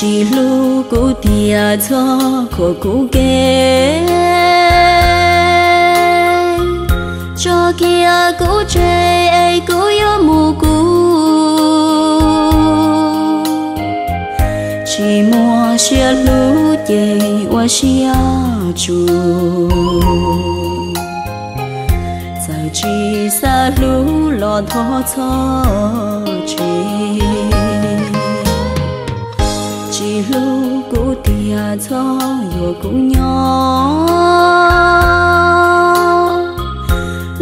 Tsis hlub kuv tiag txhob khuam kuv kev, tso kiag kuv tseg es kuv yuav mus kuv. Tsis muaj siab hlub ces ua siab tsuj, txawm tsis xav hlub los thov txhob tseg. Tsis hlub kuv tiag txhob yuam kuv nyob,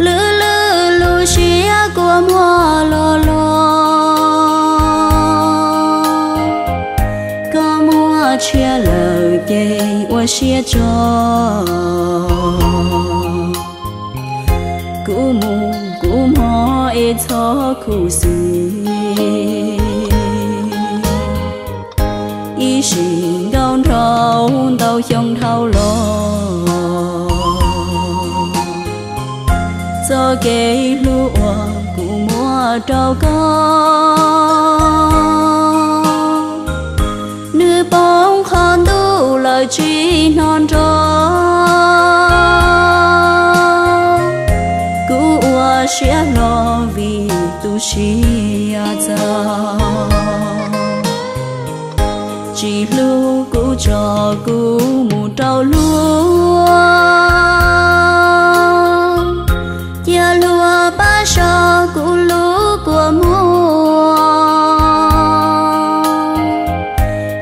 lwm lwm lub siab kua muag los los, koj muaj tshiab lawm ces ua siab tso. Kuv mus kuv hmo es txhob khuv xim, ib sim nkaus nrau ntau xyoo dhau los, txoj kev hlub uas kuv muab rau koj, nws poob qhov ntuj lawm tsis hnov nrov. Kuv ua siab hlo vim tu siab txog, tsis hlub kuv tso kuv mus rau luag, cia luag pab so kuv lub kua muag,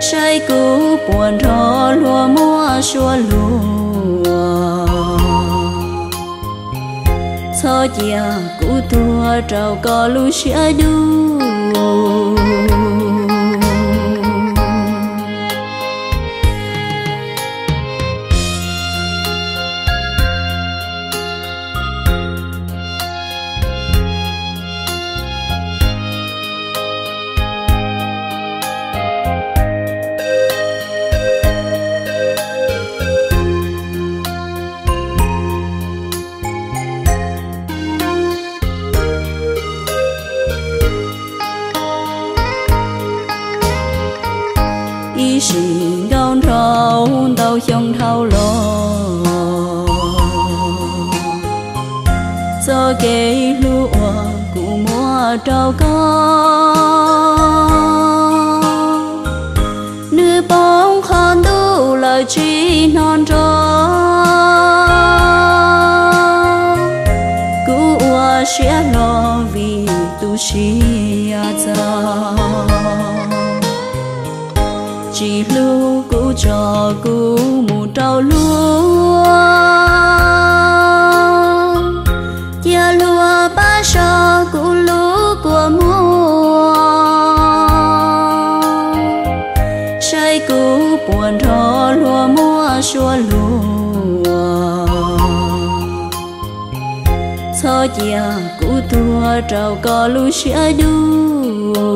saib kuv puas nrog luag muaj suab luag. Txhob cia kuv tuag rau koj lub siab dub. Ib sim nkaus nrau ntau xyoo dhau los, txoj kev hlub uas kuv muab rau koj, nws poob qhov ntuj lawm tsis hnov nrov. Kuv ua siab hlo vim tu siab txog, tsis hlub kuv tso kuv mus rau luag, cia luag pab so kuv lub kua muag, saib kuv puas nrog luag muaj suab luag. Txhob cia kuv tuag rau koj lub siab dub.